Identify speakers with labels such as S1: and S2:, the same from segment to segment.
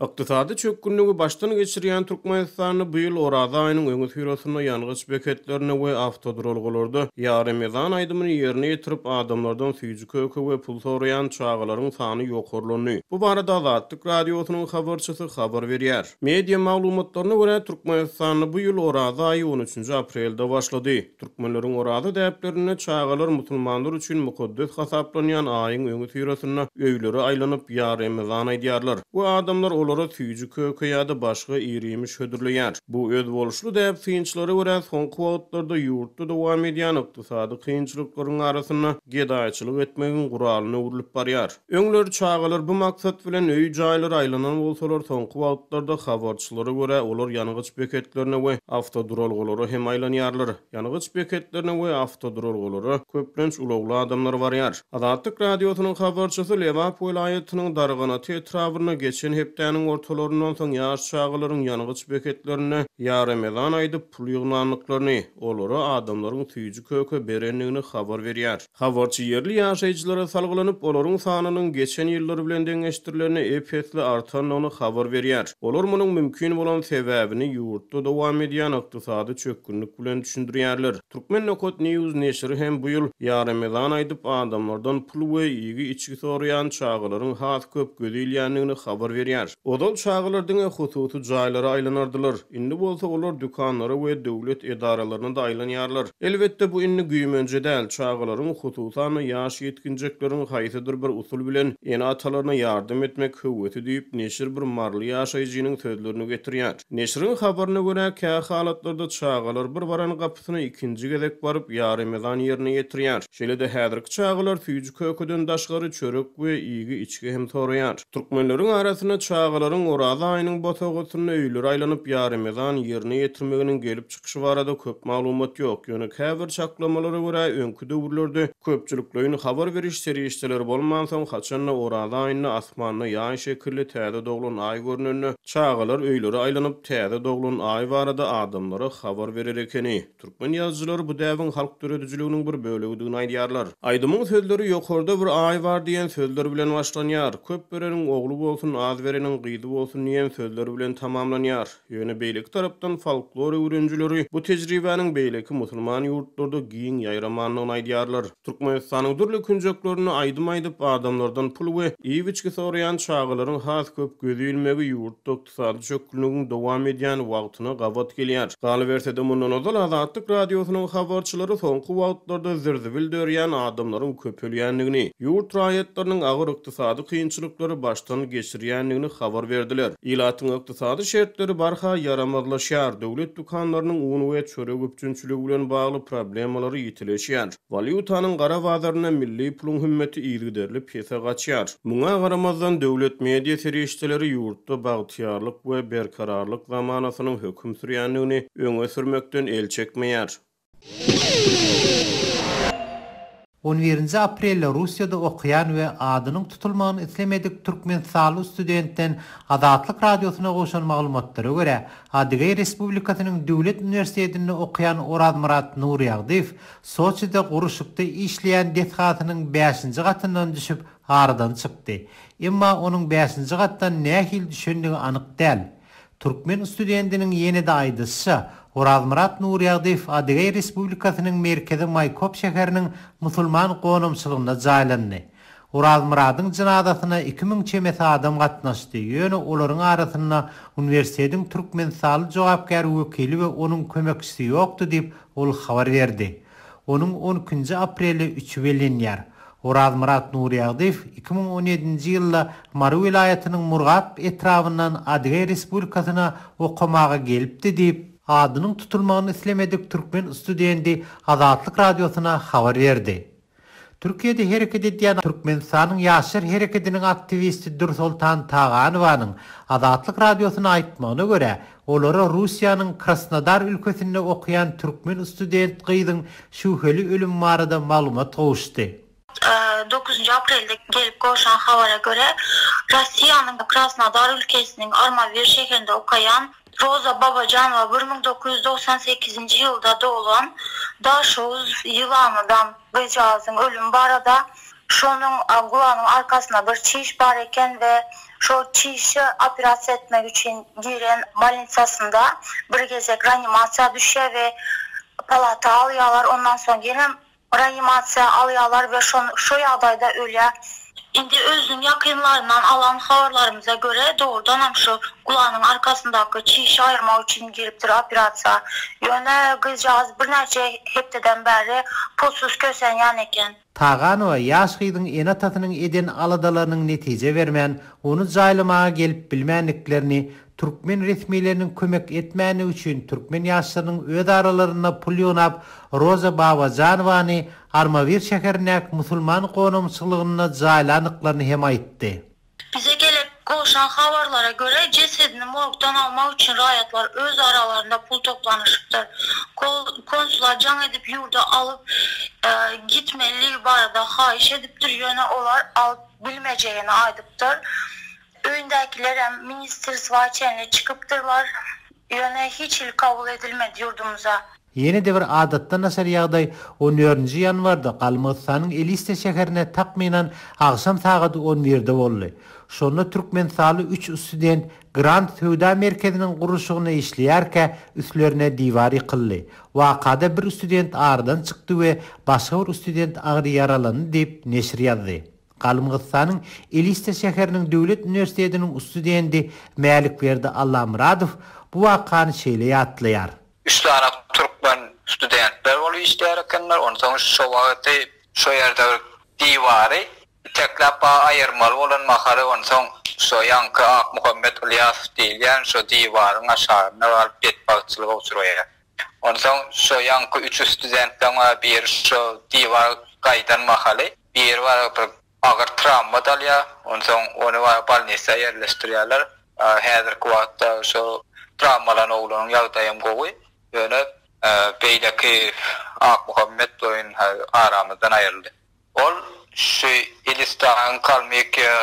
S1: Ykdysady çökgünligi başdan geçirýän Türkmenistanda bu ýyl Oraza aýynyň öňüsyrasynda ýangyç beketlerinde we awtoduralgalarda Ýa Remezan aýdymyny ýerine ýetirip, adamlardan süýji-köke we pul soraýan çagalaryň sany ýokarlandy. Bu barada Azatlyk Radiosynyň habarçysy habar berýär. Media maglumatlaryna görä, Türkmenistanda bu ýyl Oraza aýy on üçünji aprelde başlady. Türkmenleriň oraza däplerinde çagalar musulmanlar üçin mukaddes hasaplanýan aýyň öňüsyrasynda öýlere aýlanyp, Ýa Remezan aýdýarlar we adamlar olara süýji-köke ýa-da başga ir-iýmiş hödürleýär. Bu özboluşly däp synçylara görä, soňky wagtlarda ýurtda dowam edýän ykdysady kynçylyklaryň arasynda gedaýçylyk etmegiň guralyna öwrülip barýar. Öňler çagalar bu maksat bilen öý-jaýlara aýlanan bolsalar, soňky wagtlarda habarçylara görä, olar ýangyç beketlerine we awtoduralgalara hem aýlanýarlar. Ýangyç beketlerine we awtoduralgalara köplenç ulagly adamlar barýar. Azatlyk Radiosynyň habarçysy Lebap welaýatynyň Darganata etrabynda geçen hepdäniň ortalaryndan soň ýaş çagalaryň ýangyç beketlerinde Ýa Remezan aýdyp pul ýygnandyklaryny, olara adamlaryň süýji-köke berendigini habar berýär. Habarçy ýerli ýaşaýjylara salgylanyp, olaryň sanynyň geçen ýyllar bilen deňeşdirilende ep-esli artandygyny habar berýär. Olar munuň mümkin bolan sebäbini ýurtda dowam edýän ykdysady çökgünlik bilen düşündirýärler. Turkmen Nokat News neşiri hem bu ýyl Ýaremezan aýdyp, adamlardan pul we iýgi-içgi soraýan çagalaryň has köp göze ilýändigini habar berýär. Ozal çagalar diňe hususy jaýlara aýlanardylar. Indi bolsa olar dükanlara we döwlet edaralaryna-da aýlanýarlar. Elbetde, bu indi güýmenje däl, çagalaryň, hususan-da, ýaş ýetginjekleriň haýsydyr bir usul bilen ene-atalaryna ýardam etmek höwesi diýip, neşir bir maryly ýaşaýjynyň sözlerini getirýär. Neşiriň habaryna görä, kä halatlarda çagalar bir baran gapysyna ikinji gezek baryp, ýaremezan ýerine ýetirýär. Şeýle-de häzirki çagalar süýji-kökeden daşgary çörek we iýgi-içgi hem soraýar. Türkmenleriň arasynda çagalaryň Oraza aýynyň bosagasynda öýlere aýlanyp ýaremezan ýerine ýetirmeginiň gelip çykyşy barada köp maglumat ýok. Ýöne käbir çaklamalara görä, öňki döwürlerde köpçülikleýin habar beriş serişdeleri bolmansoň, haçan-da Oraza aýynda asmanda ýaý şekilli täze doglan aý görnende, çagalar öýlere aýlanyp, täze doglan aý barada adamlara habar berer ekeni. Türkmen ýazyjylary bu däbiň halk döredijiliginiň bir bölegidigini aýdýarlar. Aýdymyň sözleri Ýokarda bir aý bar diýen sözler bilen başlanýar. Köp bereniň ogly bolsun, az bereniň gyzy bolsun diýen sözler bilen tamamlanýar. Ýöne beýleki tarapdan folklor öwrenijileri bu tejribäniň beýleki musulman ýurtlarda giň ýaýramandygyny aýdýarlar. Türkmenistanyň dürli künjeklerinde aýdym aýdyp, adamlardan pul we iýip-içgi soraýan çagalaryň has köp göze ilmegi ýurtda ykdysady çökgünligiň dowam edýän wagtyna gabat gelýär. Galyberse-de, mundan ozal Azatlyk Radiosynyň habarçylary soňky wagtlarda zir-zibil dörýän adamlaryň köpelýändigini, ýurt raýatlarynyň agyr ykdysady kynçylyklary başdan geçirýändigini habar berdiler. Ilatyň ykdysady şertleri barha ýaramazlaşýar, döwlet dükanlarynyň un we çörek üpjünçiligi bilen bagly problemalary ýitileşýär. Walýutanyň gara bazarynda milli puluň hümmeti yzygiderli pese gaçýar. Muňa garamazdan, döwlet media serişdeleri ýurtda bagtyýarlyk we berkararlyk zamanasynyň höküm sürýändigini öňe sürmekden el çekmeýär.
S2: On birinji aprelde Russiýada okaýan we adynyň tutulmagyny islemedik türkmenistanly studentden Azatlyk Radiosyna gowşan maglumatlara görä, Adygeý Respublikasynyň Döwlet uniwersitetinde okaýan Orazmyrat Nurýagdyýew Soçide gurluşykda işleýän desgasynyň bäşinji gatyndan düşüp, aradan çykdy. Emma onuň bäşinji gatdan nähili düşendigi anyk däl. Türkmen studentiniň ýene-de aýdyşyça, Orazmyrat Nurýagdyýew Adygeý Respublikasynyň merkezi Maýkop şäheriniň musulman gonamçylygynda jaýlandy. Orazmyradyň jynazasyna 2000 çemesi adam gatnaşdy, ýöne olaryň arasynda uniwersitetiň türkmenistanly jogapkär wekili we onuň kömekçisi ýokdy diýip, ol habar berdi. Onuň on ikinji aprelde üçi bellenýär. Orazmyrat Nurýagdyýew 2017-nji ýylda Mary welaýatynyň Murgap etrabyndan Adygeý Respublikasyna okamaga gelipdi diýip, adynyň tutulmagyny islemedik türkmen studenti Azatlyk Radiosyna habar berdi. Türkiýede hereket edýän Türkmenistanyň Ýaşlar herekediniň aktiwisti Dürsoltan Taganowanyň Azatlyk Radiosyna aýtmagyna görä, olara Russiýanyň Krasnodar ülkesinde okaýan türkmen student gyzyň şübheli ölümi barada maglumat gowuşdy.
S3: Dokuzynjy aprelde gelip gowşan habara görä, Russiýanyň Krasnodar ülkesiniň Armawir şäherinde okaýan Roza Babajanowa 1998-nji ýylda doglan Daşoguz ýylanydan gyzjagazyň ölümi barada, şonuň gulagynyň arkasynda bir çiş bar eken we. Şol çişi operasiýa etmek üçin giren bolnisasynda bir gezek reanimasiýa düşýär we palata alýarlar. Ondan soň ýene reanimasiýa alýarlar we şo ýagdaýda ölýär. Indi özüniň ýakynlaryndan alan habarlarymyza görä, dogrudanam şu gulagynyň arkasyndaky çişi aýyrmak üçin giripdir operasiýa. Ýöne gyzjagaz birnäçe hepdeden bäri pulsuz kösenýän eken.
S2: Taganowa ýaş gyzyň ene-atasynyň eden aladalarynyň netije bermän, ony jaýlamaga gelip bilmändiklerini, türkmen resmileriniň kömek etmändigi üçin türkmen ýaşlarynyň öz aralarynda pul ýygnap, Roza Babajanowany Armawir şäherindäki musulman gonamçylygynda jaýlandyklaryny hem aýtdy.
S3: Bize gelip gowşan habarlara görä, jesedini morgdan almak üçin raýatlar öz aralarynda pul toplanyşypdyr. Konsula jaň edip ýurda alyp gitmeligi barada haýyş edipdir, ýöne olar alyp bilmejegini aýdypdyr. Öýündäkilerem ministerstwa çenli çykypdyrlar, ýöne hiç hili kabul edilmedi ýurdumyza.
S2: Ýene-de bir adatdan daşary ýagdaý on dördünji ýanwarda Galmygystanyň Elista şäherinde takmynan agşam sagady on birde boldy. Şonda türkmenistanly üç student Grand söwda merkeziniň gurluşygynda işleýärkä üstlerine diwar ýykyldy. Wakada bir student aradan çykdy we başga bir student agyr ýaralandy diýip, neşir ýazdy. Galmygystanyň Elista şäheriniň döwlet uniwersitetiniň studendi Mälikberdi Allamyradow bu wakany şeýle ýatlaýar.
S4: Üç sany türkmen studentler bolup işleýär ekenler. Onsoň şo wagty şo ýerde bir diwary itekläp ba aýyrmaly bolan mahaly onsoň şo ýaňky Akmuhammet Ylýasow diýilýän şo diwaryň aşagynda galyp betbagtçylyga uçraýar. Onsoň şo ýaňky üç studentleň biri şo diwar gaýdan mahaly biri bar bir agyr trawma alýar. Onsoň ony bolnisa ýerleşdirýärler. Häzirki wagtda şo trawmalan oglanyň ýagdaýam gowy. Ýöne beýleki Akmuhammet welin aramyzdan aýryldy. Ol şu Elistanyň Kalmykiýa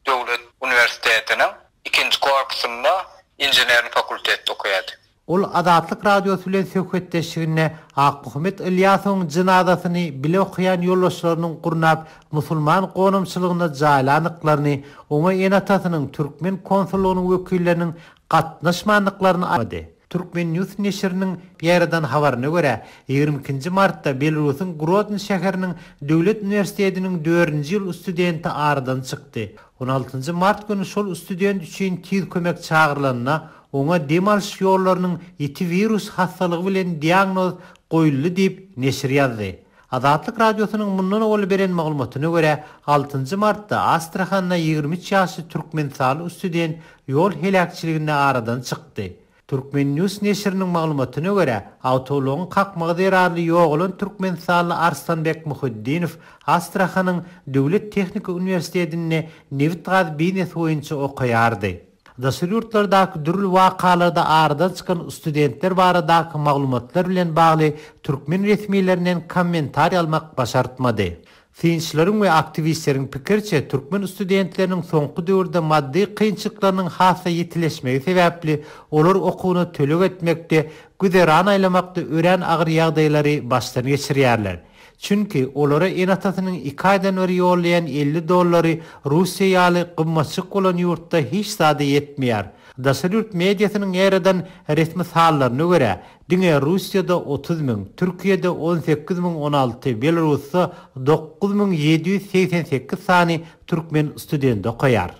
S4: döwlet uniwersitetiniň ikinji korpusynda inženerniý fakultetde okaýardy.
S2: Ol Azatlyk Radiosy bilen söhbetdeşliginde Akmuhammet Ylýasowyň jynazasyny bile okaýan ýoldaşlarynyň gurnap, musulman gonamçylygynda jaýlandyklaryny, oňa ene-atasynyň, türkmen konsullygynyň wekilleriniň gatnaşmandyklaryny aýtdy. Turkmen. News neşiriniň ýaýradan habaryna görä, 22 nji martda Belarusyň Grodno şäheriniň Döwlet uniwersitetiniň dördünji ýyl studenti aradan çykdy. On altynjy mart güni şol student üçin tiz kömek çagyrylanda, Oňa dem alyş ýollarynyň ýiti wirus hassalygy bilen diagnoz goýuldy diýip, neşir ýazdy. Azatlyk Radiosynyň mundan owal beren maglumatyna görä, altynjy martda Astrahanda 23 ýaşly türkmenistanly student ýol heläkçiliginde aradan çykdy. Turkmen. News neşiriniň maglumatyna görä, awtoulagyň kakmagy zerarly ýogalan türkmenistanly Arslanbek Muhiddinow Astrahanyň Döwlet tehniki uniwersitetinde nebit-gaz biznesi boýunça okaýardy. Daşary ýurtlardaky dürli wakalarda aradan çykan studentler baradaky maglumatlar bilen bagly türkmen resmilerinden kommentariý almak başartmady. Synçylaryň we aktiwistleriň pikiriçe, türkmen studentleriniň soňky döwürde maddy kynçylyklarynyň has-da ýitileşmegi sebäpli, olar okuwyna töleg etmekde, güzeran aýlamakda örän agyr ýagdaýlary başdan geçirýärler. Çünki, olara ene-atasynyň iki aýdan bir ýollaýan 50 dollary Russiýa ýaly gymmatjyk bolan ýurtda hiç zada ýetmeýär. Daşary ýurt mediasynyň ýaýradan resmi sanlaryna görä, diňe Russiýada 30 müň, Türkiýede 18 016, Belarusda 9788 sany türkmen studenti okaýar.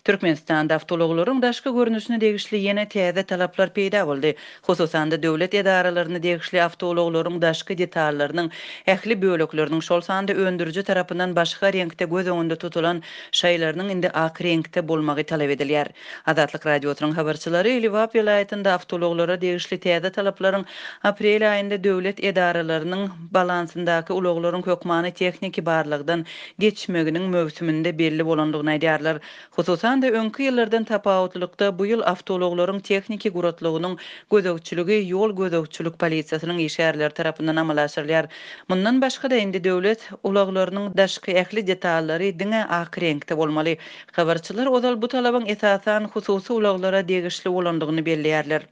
S5: Türkmenistanda awtoulaglaryň daşky görnüşine degişli ýene täze talaplar peýda boldy. Hususan-da, döwlet edaralaryna degişli awtoulaglaryň daşky detallarynyň ähli bölekleriniň, şol sanda öndüriji tarapyndan başga reňkde göz öňünde tutulan şaýlarynyň indi ak reňkde bolmagy talap edilýär. Azatlyk Radiosynyň habarçylary Lebap welaýatynda awtoulaglara degişli täze talaplaryň aprel aýynda döwlet edaralarynyň balansyndaky ulaglaryň hökmany tehniki barlagdan geçmeginiň möwsüminde belli bolandygyny aýdýarlar. Hususan-da, öňki ýyllardan tapawutlylykda, bu ýyl awtoulaglaryň tehniki guratlygynyň gözegçiligi ýol gözegçilik polisiýasynyň işgärleri tarapyndan amala aşyrylýar. Mundan başga-da, indi döwlet ulaglarynyň daşky ähli detallary diňe ak reňkde bolmaly. Habarçylar ozal bu talabyň esasan hususy ulaglara degişli bolandygyny belleýärler.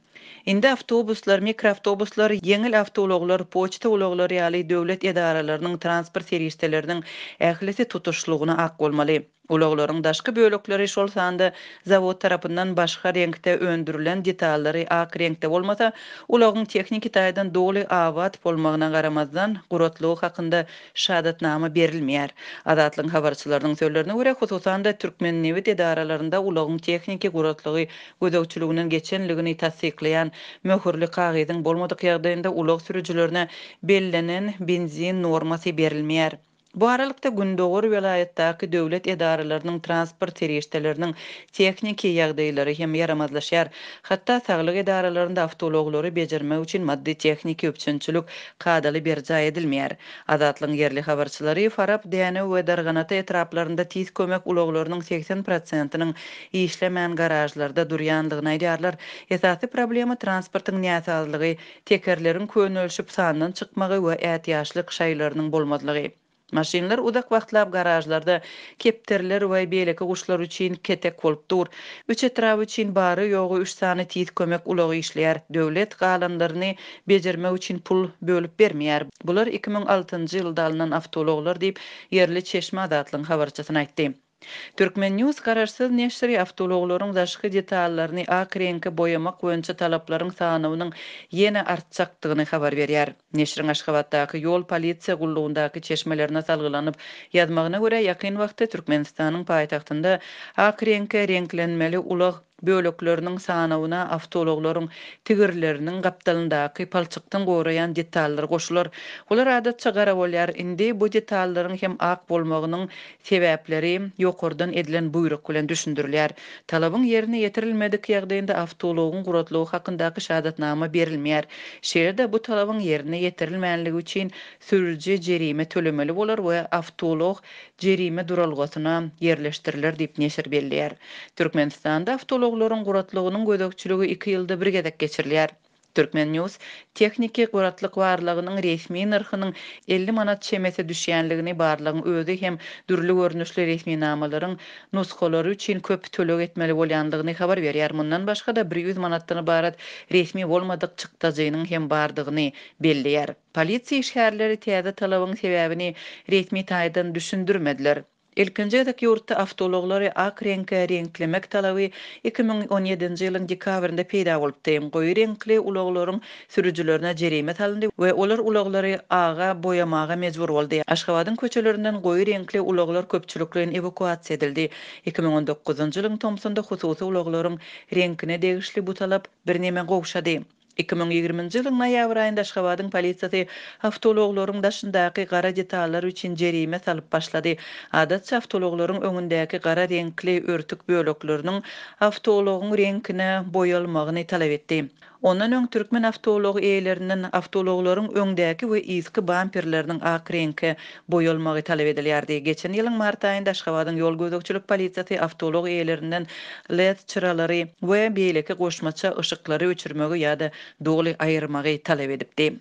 S5: Indi awtobuslar, mikroawtobuslar, ýeňil awtoulaglar, poçta ulaglary ýaly döwlet edaralarynyň transport serişdeleriniň ählisi tutuşlygyna ak bolmaly. Ulaglaryň daşky bölekleri, şol sanda zawod tarapyndan başga reňkde öndürilen detallary ak reňkde bolmasa, ulagyň tehniki taýdan doly abat bolmagyna garamazdan, guratlygy hakynda şahadatnama berilmeýär. Azatlygyň habarçylarynyň sözlerine görä, hususan-da, Türkmennebit edaralarynda ulagyň tehniki guratlygy gözegçiliginden geçenligini tassyklaýan möhürli kagyzyň bolmadyk ýagdaýynda ulag sürüjilerine bellenen benzin normasy berilmeýär. Bu aralykda, gündogar welaýatdaky döwlet edaralarynyň transport serişdeleriniň tehniki ýagdaýlary hem ýaramazlaşýar. Hatda saglyk edaralarynda awtoulaglary bejermek üçin maddy-tehniki üpjünçilik kadaly berjaý edilmeýär. Azatlygyň ýerli habarçylary Farap, Dänew we Darganata etraplarynda tiz kömek ulaglarynyň 80 prosentiniň işlemän garažlarda durýandygyny aýdýarlar. Esasy problema transportyň näsazlygy, tekerleriň könelişip sandan çykmagy we ätiýaçlyk şaýlarynyň bolmazlygy. Maşynlar uzak wagtlap garažlarda kepderiler we beýleki guşlar üçin ketek bolup dur. Üç etrap üçin bary-ýogy üç sany tiz kömek ulagy işleýär. Döwlet galanlaryny bejermek üçin pul bölüp bermeýär. Bular 2006-njy ýylda alnan awtoulaglar diýip, ýerli çeşme Azatlygyň habarçysyna aýtdy. Turkmen. News garaşsyz neşiri awtoulaglaryň daşky detallaryny ak reňke boýamak boýunça talaplaryň sanawynyň ýene artjakdygyny habar berýär. Neşiriň Aşgabatdaky ýol polisiýa gullugyndaky çeşmelerine salgylanyp ýazmagyna görä, ýakyn wagtda Türkmenistanyň paýtagtynda ak reňke reňklenmeli ulag bölekleriniň sanawyna awtoulaglaryň tigirleriniň gapdalyndaky palçykdan goraýan detallar goşular. Olar adatça gara bolýar. Indi bu detallaryň hem ak bolmagynyň sebäpleri ýokardan edilen buýruk bilen düşündirilýär. Talabyň ýerine ýetirilmedik ýagdaýynda awtoulagyň guratlygy hakyndaky şahadatnama berilmeýär. Şeýle-de bu talabyň ýerine ýetirilmänligi üçin sürüji jerime tölemeli bolar we awtoulag jerime duralgasyna ýerleşdiriler diýip, neşir belleýär. Türkmenistanda awtoulaglaryň guratlygynyň gözegçiligi iki ýylda bir gezek geçirilýär. Turkmen. News tehniki guratlyk barlagynyň resmi nyrhynyň 50 manat çemesi düşýänligini, barlagyň özi hem dürli görnüşli resminamalaryň nusgalary üçin köp töleg etmeli bolýandygyny habar berýär. Mundan başga-da, 100 manatdan ybarat resmi bolmadyk çykdajynyň hem bardygyny belleýär. Polisiýa işgärleri täze talabyň sebäbini resmi taýdan düşündirmediler. Ilkinji gezek ýurtda awtoulaglary ak reňke reňklemek talaby 2017-nji ýylyň dekabrynda peýda bolupdy. Goýy reňkli ulaglaryň sürüjilerine jerime salyndy we olar ulaglary aga boýamaga mejbur boldy. Aşgabadyň köçelerinden goýy reňkli ulaglar köpçülikleýin ewakuasiýa edildi. 2019-njy ýylyň tomsunda hususy ulaglaryň reňkine degişli bu talap birneme gowşady. 2020-nji ýylyň noýabr aýynda Aşgabadyň polisiýasy awtoulaglaryň daşyndaky gara detallar üçin jerime salyp başlady. Adatça awtoulaglaryň öňündäki gara reňkli örtük bölekleriniň awtoulagyň reňkine boýalmagyny talap etdi. Ondan öň türkmen awtoulag eýelerinden awtoulaglaryň öňdäki we yzky bamperleriniň ak reňke boýalmagy talap edilýärdi. Geçen ýylyň mart aýynda Aşgabadyň ýol gözegçilik polisiýasy awtoulag eýelerinden led çyralary we beýleki goşmaça yşyklary öçürmegi ýa-da doly aýyrmagy talap edipdi.